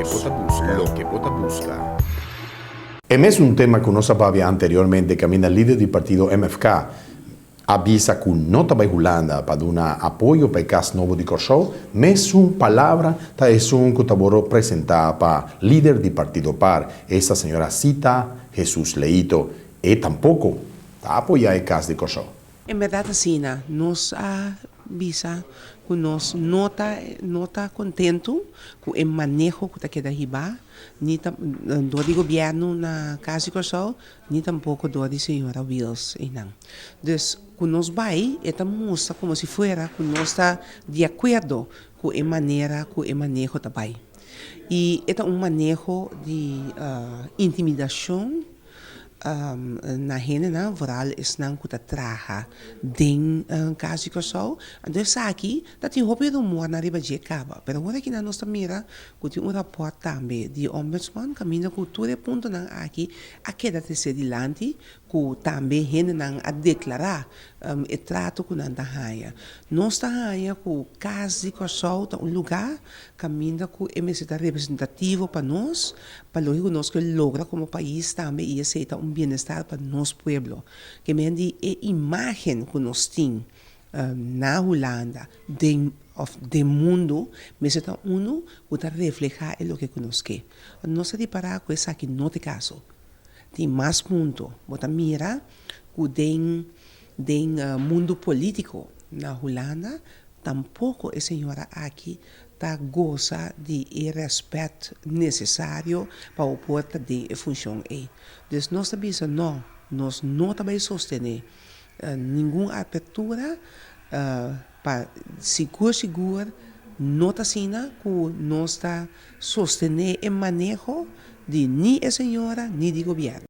Loke bo ta buska. Loke bo ta buska. E mesun tema ku nos a papia anteriormente kaminda lider di partido MFK a bisa ku no ta bai Hulanda pa duna apoyo pa e kas nobo di Kòrsou, mesun palabra ta esun ku ta wòrdu presentá pa lider di partido par, esta señora Sita Jesus Leito. E tampoko ta apoyá e kas di Kòrsou. En bèrdat asina, nos a bisa ku nos no ta no ta kontentu ku e maneho ku ta keda hibá ni ta dor di gobièrnu na Kas di Kòrsou ni tampoko dor di señora Wiels einan. Dus ku nos bai e ta mustra komo si fuera ku nos ta di akuerdo ku e manera ku e maneho ta bai. I e ta un maneho di intimidashon na hendenan, vooral esnan ku ta traha den Kas di Kòrsou. Anto esaki ta tin hopi rumornan riba dje kaba, pero ora kinan nos ta mira ku tin un rapòrt tambe di Ombudsman kaminda ku tur e puntonan aki a keda trese dilanti ku tambe hendenan a deklará e trato ku nan ta haña. Nos ta haña ku Kas di Kòrsou ta un lugá kaminda ku e mester ta representativo pa nos, pa loke ku nos ke logra komo pais tambe i esei ta un bienestar pa nos pueblo. Ke men di e imágen ku nos tin na Hulanda den òf den mundu mester ta unu ku ta reflehá e loke ku nos ke. Nos ta ripará ku esaki no ta e kaso. Tin mas punto. Bo ta mira ku den den mundu polítiko na Hulanda tampoko e señora aki ta gosa di e rèspèt nesesario pa bo por ta den e funshon ei. Dus nos ta bisa no, nos no ta bai sostené ningun apertura pa sigur sigur no ta asina ku nos ta sostené e maneho di ni e señora ni di gobièrnu.